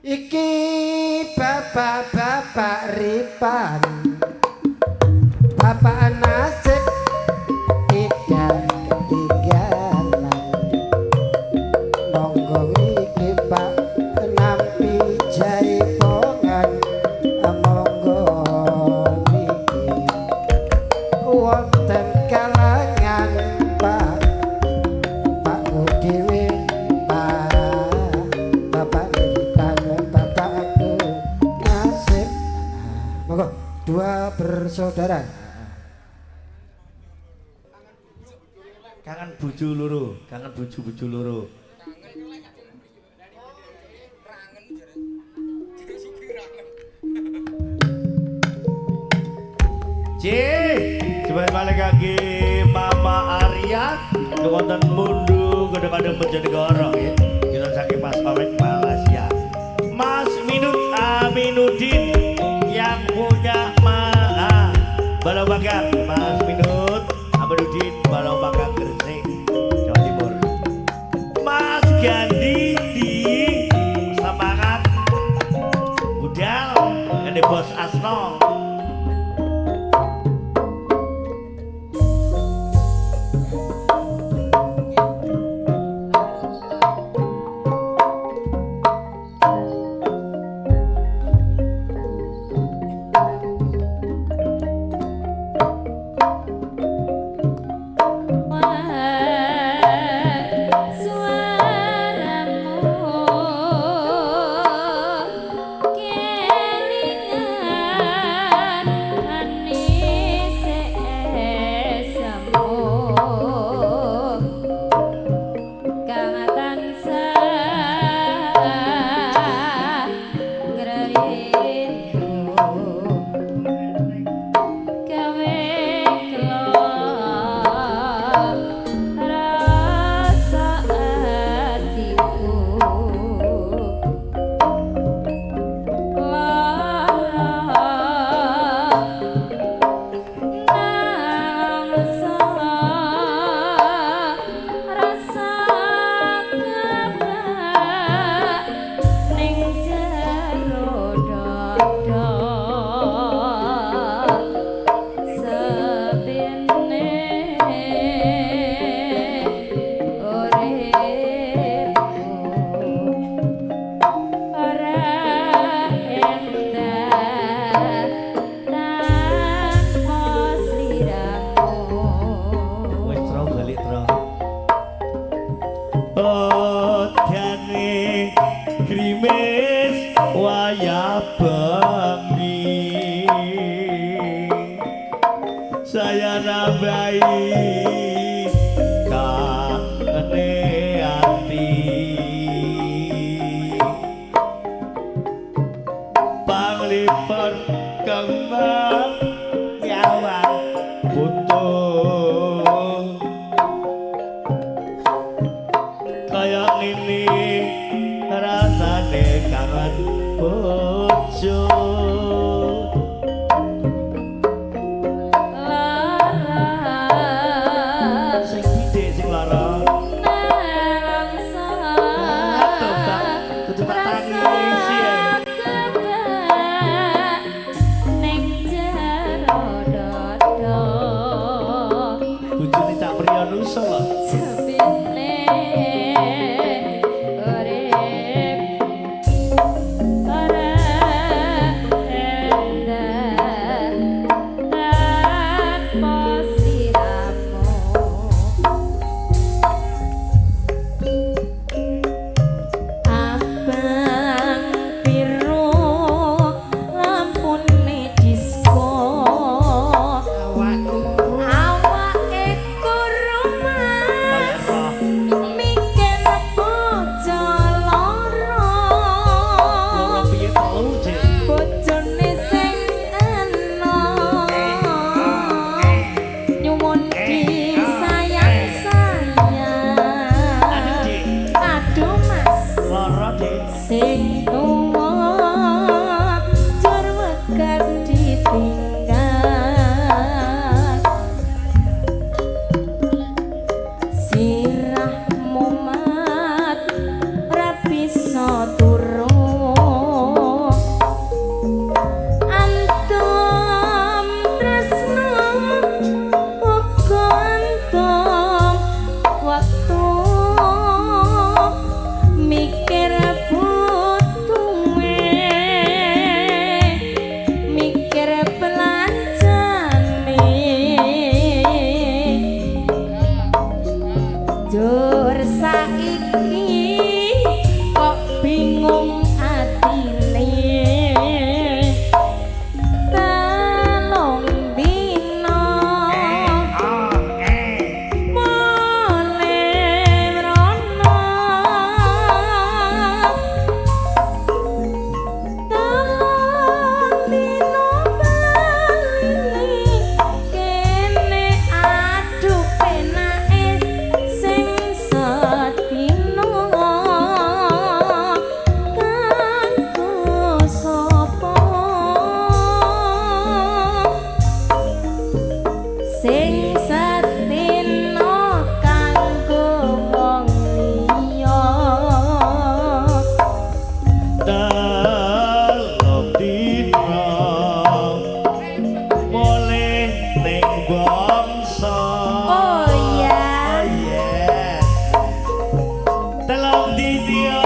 Iki bapak-bapak Ripan, bapak nasib tidak ketinggalan. Monggo iki Pak nampi jaipongan, monggo niki wonten kalangan Pak, Pak dhewe Pak, Bapak Ripan, bapakku nasib. Monggo dua bersaudara. Kangen bojo loro, kangen bojo-bojo loro. C, coba balik lagi Mama Arya wonten Mundu Gedhe-gedhe Bojonegoro nggih. Kita saking Mas Omek Malaysia. Mas Minut Aminuddin yang punya Ma Balau Bakar, Mas Minut Aminuddin Balau Bakar Gresik, Jawa Timur. Mas Gandhi di Semangat Budal ini Bos Asno. Suaramu kelingan anis esemu kang tansah ngrindu gawe kelon rasa atiku lara nangsa rasa kebak ning jero dada sepine uripku ora endah tanpa sliramu. Wis tro balik tro. Odane grimis wayah bengi. Saya nambahi kangene ati. Panglipur kembang nyawa butuh kaya ngene rasane kangen bojo. Lara Sing pindhe sing lara. nangsa Atuh, Pak. Kudu tak tangisi ya. Kebak ning jero dada Bojone Cak Priyanusa lho. sepine urip ora endah tanpa sliramu. Abang biru lampune disko Awakku awake kuru Kaya mas roh. mikir apa. Saiki kok bingung atine, 3 dina mulih mrono, 3 dina baline kene. Aduh, penake sing sedina kanggo sapa, sing sedina kanggo wong liya. 3 dina mulih ning bangsa. Oh iya. Oh yes. 3 dina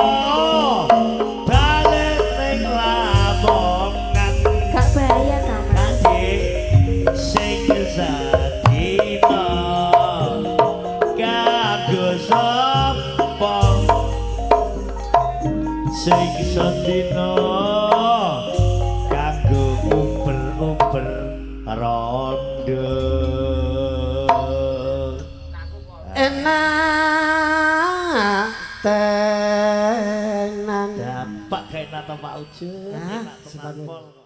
balik ning Lamongan. Gak bahaya ta, Mas? Nggih, sing sedina kanggo sapa, sing sedina kanggo uber-uber rondo. Enak tenan. Dapat kayak nata Pak Ujung, Ah, enak tenan sebagai- pol.